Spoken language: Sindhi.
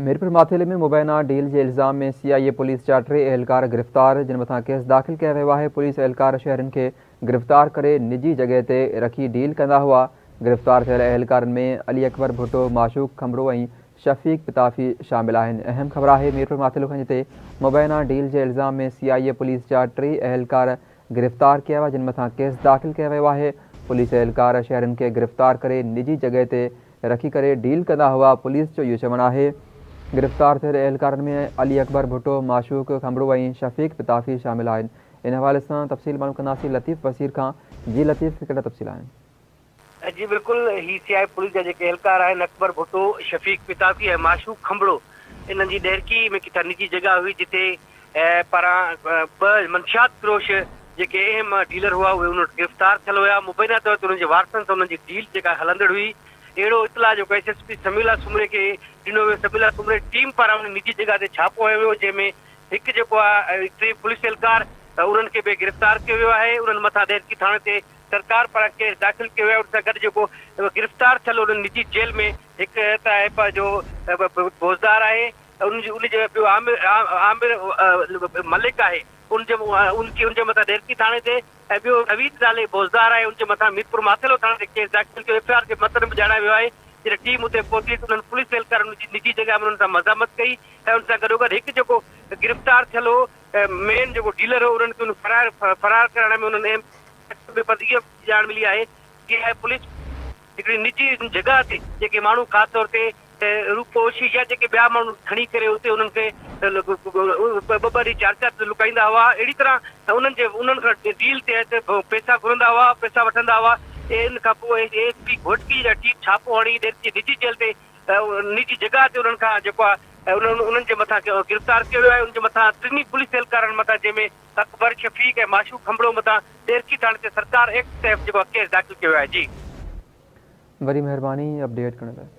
ميرپور ماٿيلي ۾ مبينا ڊيل جي الزام ۾ سي آء اي پوليس جا ٽي اهلڪار گرفتار، جن مٿان ڪيس داخل ڪيو ويو آهي، پوليس اهلڪار شهرين کي گرفتار ڪري نجي جڳهه تي رکي ڊيل ڪندا هئا، گرفتار ٿيل اهلڪارن ۾ علي اڪبر ڀٽو، معشوق کنڀڙو ۽ شفيق پتافي شامل آهن. اهم خبر آهي ميرپور ماٿيلو کان جتي مبينا ڊيل جي الزام ۾ سي آء اي پوليس جا ٽي اهلڪار گرفتار ڪيا ويا جن مٿان ڪيس داخل ڪيو ويو آهي، پوليس اهلڪار شهرين کي گرفتار ڪري نجي جڳهه تي رکي ڪري ڊيل ڪندا هئا، پوليس جو اهو چوڻ آهي گرفتار ٿيل اهلڪارن ۾ علي اڪبر ڀٽو، معشوق کنڀڙو ۽ شفيق پتافي شامل آهن، ان حوالي سان تفصيل معلوم ڪنداسين لطيف بصير کان، جي لطيف ڪهڙا تفصيل آهن. جي بلڪل هي سي آء پوليس جا جيڪي اهلڪار آهن اڪبر ڀٽو، شفيق پتافي ۽ معشوق کنڀڙو انهن جي ڏهرڪي ۾ ڪٿان نجي جڳهه هئي جتي پاران ٻه منشيات فروش جيڪي اهم ڊيلر هئا اهي ان وٽ گرفتار ٿيل هيا مبينا طور تي انهن جي وارثن سان انهن جي ڊيل جيڪا هلندڙ هئي اهڙو اطلاع جيڪو ايس ايس پي سميلا سومري کي ڏنو ويو سميلا سومري ٽيم پاران ان نجي جڳهه تي ڇاپو هنيو ويو جنهن ۾ هڪ جيڪو آهي ٽي پوليس اهلڪار انهن کي به گرفتار ڪيو ويو آهي انهن مٿان ڏهرڪي ٿاڻي تي سرڪار پاران ڪيس داخل ڪيو ويو آهي ان سان گڏ جيڪو گرفتار ٿيل انهن نجي جيل ۾ هڪ ته آهي پنهنجو بوزدار آهي ان جي ان جو ٻيو عامر عامر ملڪ آهي ان جي ان کي ان جي مٿان ڏيرڪي ٿاڻي تي ۽ ٻيو نويد نالي بوزدار آهي ان جي مٿان ميرپور ماٿيلو ٿاڻي تي ڪيس داخل ڪيو ايف I R جي متن ۾ ڄاڻايو ويو آهي جڏهن ٽيم اتي پهتي ته انهن پوليس اهلڪارن ان جي نجي جڳهه ۾ انهن سان مزاحمت ڪئي ۽ ان سان گڏوگڏ هڪ جيڪو گرفتار ٿيل هو مين جيڪو ڊيلر هو انهن کي ان فرار فرار ڪرائڻ ۾ انهن اهم پر اها ڄاڻ ملي آهي ڪي آء پوليس هڪڙي نجي جڳهه تي جيڪي ماڻهو خاص طور تي روپوشي يا جيڪي ٻيا ماڻهو کڻي ڪري اتي انهن کي ٻه ٻه ڏينهن چار چار ڏينهن لڪائيندا هئا اهڙي طرح انهن جي انهن کان ڊيل تحت پئسا گهرندا هئا پئسا وٺندا هئا ان کان پوء ايس ايس پي گهوٽڪي جا ٽيم ڇاپو هڻي ڏيرڪي نجي جيل تي نجي جڳهه تي انهن کان جيڪو آهي انهن جي مٿان گرفتار ڪيو ويو آهي ان جي مٿان ٽنهي پوليس اهلڪارن مٿان جنهن ۾ اڪبر شفيق ۽ معشوق کنڀڙو مٿان ڏيرڪي ٿاڻي تي سرڪار ايڪٽ تحت جيڪو آهي ڪيس داخل ڪيو ويو آهي جي. وڏي مهرباني اپڊيٽ ڪرڻ لاء.